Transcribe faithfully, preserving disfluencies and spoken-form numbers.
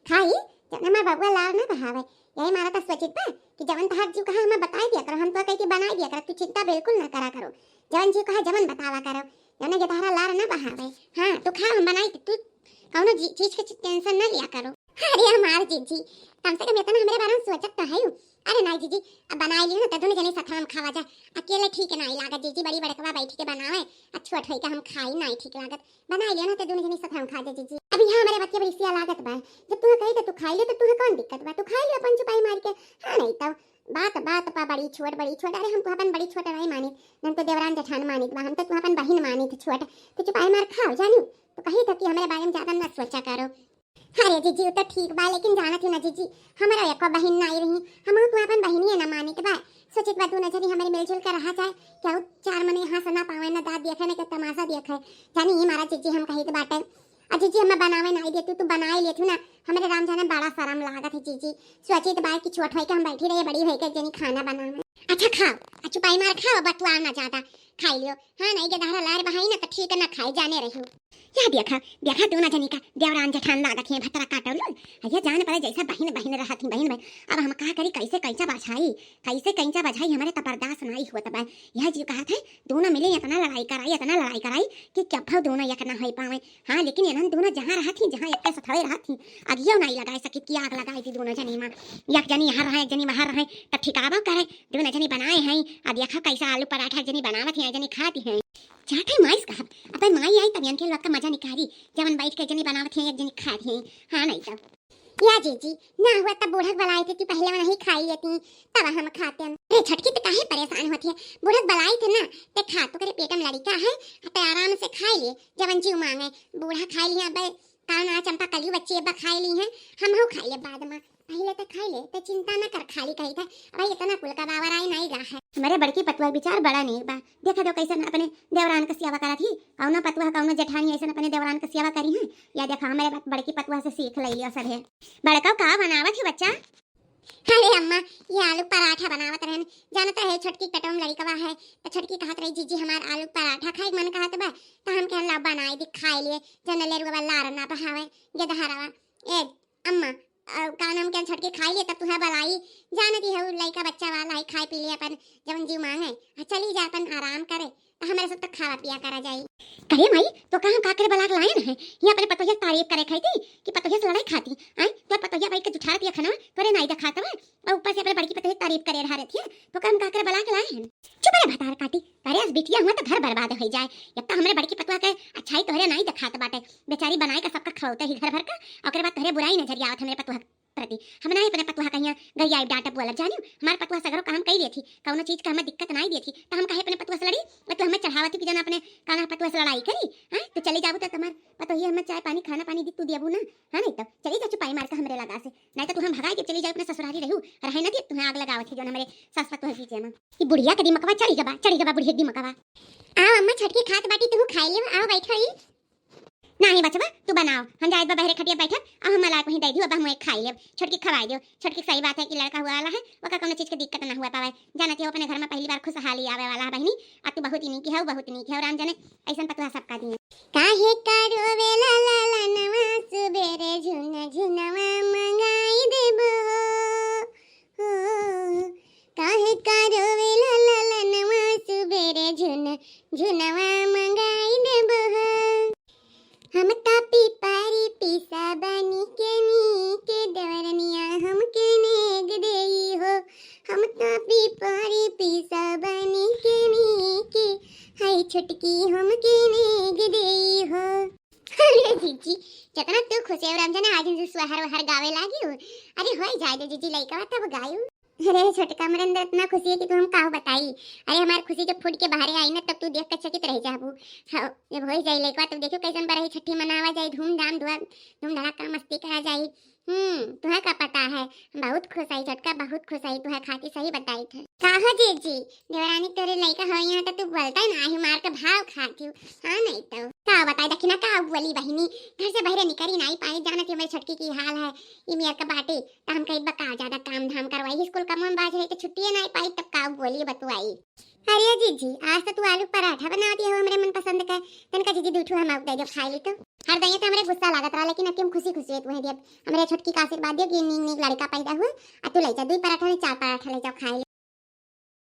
खाई, जब हमार बबुआ लार ना बहावे। यही मारा तो सोचित बा कि जवन तहार जीव कहा हमें बताई दिया करो, हम तो कही के बनाई दिया करो, तू चिंता बिल्कुल ना करा करो। जवन जीव कहा जवन बतावा करो, जवन के तहरा लार ना बहावे। हाँ, तू खा, हम बनाई, तू कौनो जी-, चीज के टेंशन ना लिया करो। अरे हमार जीजी, कम से कम इतना हमरे बारे में सोचत तो है। अरे नहीं जीजी, अब बनाई लियो ना तो दोनों जने साथ हम खावा जा। अकेले ठीक नहीं लागत जीजी, बड़ी बड़कवा बैठ के बनावे, आ छोट होई के हम खाई नहीं ठीक लागत। बनाई लियो ना तो दोनों जने साथ हम खा जा जीजी। अभी यहाँ हमारे बच्चे बड़ी सिया लागत बा, जब तू कही तो तू खाई ले तो तू कौन दिक्कत बा, तू खाई ले अपन चुपाई मार के। हाँ नहीं तो बात बात पा बड़ी छोट बड़ी छोट, अरे हम तू अपन बड़ी छोट नहीं मानित, न तो देवरान जेठान मानित बा, हम तो तू अपन बहिन मानित छोट। तू चुपाई मार खाओ जानू, तो कही तो कि हमारे बारे में ज्यादा ना सोचा करो। अरे जीजी, उ तो ठीक बा, लेकिन जानत ही ना जीजी, हमारा एको बहिन नाई रही, हम तो अपन बहिनिए ना मानित बा। सोचित बा दोनों जनी हमारे मिलजुल के रहा जाए, क्या उ चार मने यहाँ से ना पावे, ना दाँत देखे, ना के तमाशा देखे। जानी ही मारा जीजी, हम कही के बाटे, आ जीजी हमें बनावे नाई देती, तू बनाए लेती ना, हमारे राम जाने बड़ा शर्म लागत है जीजी। सोचित बा कि छोट होई के हम बैठी रहे, बड़ी होई के जनी खाना बनावे। अच्छा खाओ, आ चुपाई मार खाओ, बतुआ ना ज्यादा, खाई लियो। हाँ नहीं के दहरा लार बहाई ना तो ठीक ना खाई जाने रही। या देखा, देखा दोनों जनी का देवरान जेठान लागत हैं भतरा काटो लोग। अरे जान पड़े जैसे बहिन बहिन रहत ही, बहिन बहिन। अब हम का करी, कैसे कैसा बझाई, कैसे कैसा बझाई, हमारे तो बर्दाश्त नहीं होत बा। यह जीव कहत है दोनों मिले इतना लड़ाई कराई, इतना लड़ाई कराई कि क्या भाव दोनों एक ना हो पावे। हाँ लेकिन इन्हन दोनों जहाँ रहत ही, जहाँ एक के सथवे रहत ही, अगियो नहीं लगाए सकी कि आग लगाई थी दोनों जनी में। एक जनी यहाँ रहे, एक जनी वहाँ रहे, तब ठिकावा करे। दोनों जनी बनाए हैं, अब देखा कैसा आलू पराठा एक जनी बनावत है, एक जनी खाती है। जात है माई साहब, अपन माई आई तब इनके लोग का मजा निकारी, जवन बैठ के एक जनी बनावत है, एक जनी खात है। हाँ नहीं तो। या जीजी, ना हुआ तब बूढ़क बलाई थी कि पहले वहाँ ही खाई लेती, तब हम खाते हैं। अरे छोटकी तो काहे परेशान होती है, बूढ़क बलाई थे ना, ते खा तो करे पेटम लड़िका है, ते आराम से खाई ले, जवन जीव मांगे। बूढ़ा खाई लिया, अब का ना चंपा कली बच्ची अब खाई ली है, हम हो खाई ले बाद में। पहले तो खाई ले, तो चिंता ना कर, खाली कही था। भाई इतना कुल का बावर आई नहीं गा है। हमारे बड़की पतुआ विचार बड़ा नीक बा। देखा दो कैसे अपने देवरान का सेवा करत ही। कौनो पतुआ, कौनो जेठानी ऐसे अपने देवरान का सेवा करी है। या देखा हमारे ब-, बड़की पतुआ से सीख ले लिया सब है। बड़का का बनावत है बच्चा? अरे अम्मा, ये आलू पराठा बनावत रहन। जानत रहे छोटकी कटम लड़िकवा है, तो छोटकी कहत रही, "जीजी हमार आलू पराठा खाए के मन कहत बा।" तो हम कहन, "ला बनाई दी, खाई लिए।" जन ले रुआ लार ना बहावे, ये दहरावा। ए अम्मा, अ, का नाम के छोटकी खाई लिए तब तुहे बलाई। जानती है लइका बच्चा वाला है, खाए पी लिए अपन जवन जीव मांगे। हाँ, चली जा अपन आराम करे, तो हमारे सब तो खावा पिया करा जाई। करे माई, तो का हम का करे बलाक लायन है? ये अपने पतोहिया तारीफ करे खाई थी कि पतोहिया से लड़ाई खाती। आय, तो पतोहिया भाई के जुठारत ये खाना तोरे नाई दिखात बा, और ऊपर से अपने बड़की पतोहिया तारीफ करे रहा रहती है, तो का हम का करे बलाक लाए हैं? चुप रे भतार काटी, करे अस बिटिया हुआ तो घर बर्बाद हो जाए। जब तक हमरे बड़की पतोहिया के अच्छाई तोहरे नाई दिखात बाटे, बेचारी बनाए का सबका खवाते ही घर भर का, और ओकरे बाद तोहरे बुराई नजरिया आवत हमरे पतोहिया प्रति। हम ना अपने पतुआ कहिया गरियाई डांटब बोलब, जानियो हमार पतुआ सगरो काम कई देथी, कौनो चीज का हमें दिक्कत नाई देथी, तो हम काहे अपने पतुआ से लड़ी? और तू हमें चढ़ावत हो कि जना अपने काना पतुआ से लड़ाई करी। हाँ, तो चली जाबू तो तुम्हार पतोहिया हमें चाय पानी खाना पानी दी तू देबू ना। हाँ, नहीं तो चली जा चुपाई मार के हमरे लगा से, नहीं तो तू हम भगाई के चली जाओ अपने ससुरारी रहू, रहे ना दे तुम्हें आग लगावत है जो हमरे सास पतोह बीचे में। ई बुढ़िया के दिमकवा चढ़ी गबा, चढ़ी गबा बुढ़िया के दिमकवा। आओ अम्मा, छोटकी खात बाटी, तू खाई ले, आओ बैठो ई। नाही बचवा, तू बनाओ, हम जाइत बा बहरे खटिया बैठब, अब हम ला कहीं दे दियो, अब हम एक खाई लेब, छोटकी खवाई दियो। छोटकी सही बात है कि लड़का हुआ वाला है, ओका कौनो चीज के दिक्कत ना हुआ पावे। जानत हो अपने घर में पहली बार खुशहाली आवे वाला है बहिनी, आ तू बहुत ही नीक है, बहुत नीक है, राम जाने ऐसन पतुआ सबका दिए। काहे का रोवेला लालनवा, सुबेरे झुन झुनवा मंगाई देबो हो। हो, काहे का रोवेला लालनवा, सुबेरे झुन झुनवा मंगाई देबो हो। हम ता पिपरी पीसा बनी के नीके, देवरनिया हमके नेग देई हो। हम ता पिपरी पीसा बनी के नीके, हाय छोटकी हमके नेग देई हो। अरे जीजी, जितना तू खुश है, राम जाने आज हमसे सुहर वहर गावे लागी हो। अरे होई जाए दे जीजी, लइका तब गायू। अरे छोटका अमरेंद्र, इतना खुशी है कि तू हम काहू बताई। अरे हमार खुशी जब फूट के बाहरे आई ना, तब तू देख के चकित रह जाबू। हाँ, जब होई जाई लइका, तब देखियो कैसन बरही छठी मनावा जाई, धूमधाम धुआ, धूम धड़ाका मस्ती करा जाई। हम्म, तुहे का पता है, हम बहुत खुश आई छोटका, बहुत खुश आई तुहे खातिर, सही बताई थे। काहो जीजी, देवरानी तोरे लइका हो यहाँ तो तू बोलता ही ना, ही मार के भाव खाती हूँ। हाँ नहीं तो। का बताई दखिना का बोली बहिनी, घर से बहरे निकरी नहीं पाई, जानत ही हमारी छोटकी की हाल है, ई मेर के बाटे, तो हम कही बा का ज्यादा काम धाम करवाई, स्कूल का मन बाज रही तो छुट्टिए नहीं पाई, तब का बोली बतुआई। अरे जीजी, आज तो तू आलू पराठा बनावती हो हमरे मन पसंद का, तनका जीजी दू ठो हम दे दो खाई ली तो। हर दइया तो हमरे गुस्सा लागत रहा, लेकिन अब कि हम खुशी खुशी है तुम्हें दियब। हमरे छोटकी का आशीर्वाद दियो कि नीक नीक लड़का पैदा हुए, आ तू ले जा, दुई पराठा ले, चार पराठा ले जाओ, खाए ले।